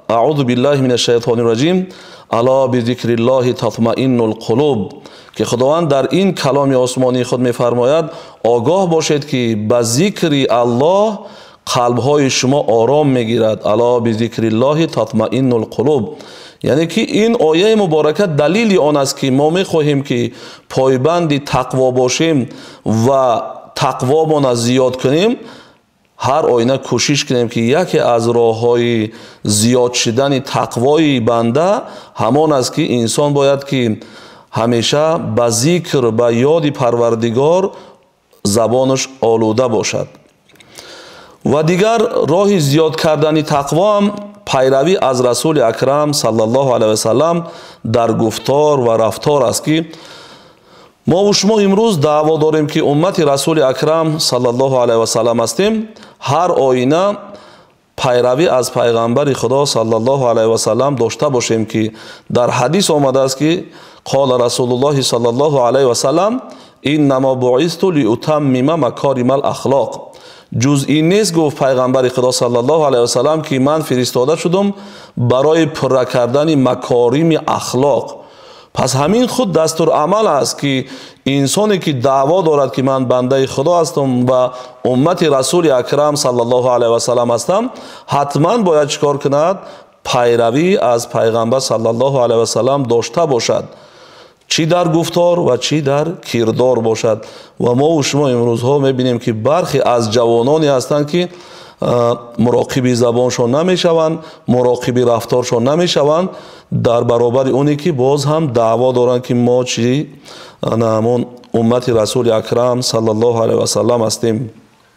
Аъузу биллаҳи минаш шайтонир раҷим, ало бизикриллоҳи татмаиннул қулуб, ки Худованд дар ин каломи осмонии худ мефармояд: огоҳ бошед, ки ба зикри Аллоҳ қалбҳои шумо ором мегирад. Ало бизикриллоҳи татмаиннул қулуб. Яъне ки ин ояи муборака далели он аст, ки мо мехоҳем, ки пойбанди тақво бошем ва тақвомонро зиёд кунем. Ҳар оина кӯшиш кунем, ки яке аз роҳҳои зиёд шудани тақвои банда ҳамон аст, ки инсон бояд ки ҳамеша ба зикр, ба ёди Парвардигор забонаш олуда бошад. Ва дигар роҳи зиёд кардани тақво ҳам пайравӣ аз Расули Акрам саллаллоҳу алайҳи васаллам дар гуфтор ва рафтор аст, ки мо ва шумо имрӯз даъво дорем, ки уммати Расули Акрам саллаллоҳу алайҳи васаллам ҳастем. Ҳар оина пайравӣ аз пайғамбари Худо саллаллоҳу алайҳи васаллам дошта бошем, ки дар ҳадис омадааст, ки қола Расулуллоҳи саллаллоҳу алайҳи васаллам иннамо буисту лиутаммима макоримал ахлоқ. Ҷуз ин нест, гуфт пайғамбари Худо саллаллоҳу алайҳи васаллам, ки ман фиристода шудам барои пурра кардани макорими ахлоқ. Пас ҳамин худ дастурамал аст, ки инсоне ки даъво дорад, ки ман бандаи Худо ҳастам ва уммати Расули Акрам саллаллоҳу алайҳи васаллам ҳастам, ҳатман бояд чикор кунад? Пайравӣ аз пайғамбар саллаллоҳу алайҳи васаллам дошта бошад, чӣ дар гуфтор ва чӣ дар кирдор бошад. Ва мо ва шумо имрӯзҳо мебинем, ки бархе аз ҷавононе ҳастанд, ки муроқиби забоншон намешаванд, муроқиби рафторшон намешаванд, дар баробари оне ки боз ҳам даъво доранд, ки мо чӣ ҳамон уммати Расули Акрам саллаллоҳу алайҳи васаллам ҳастем.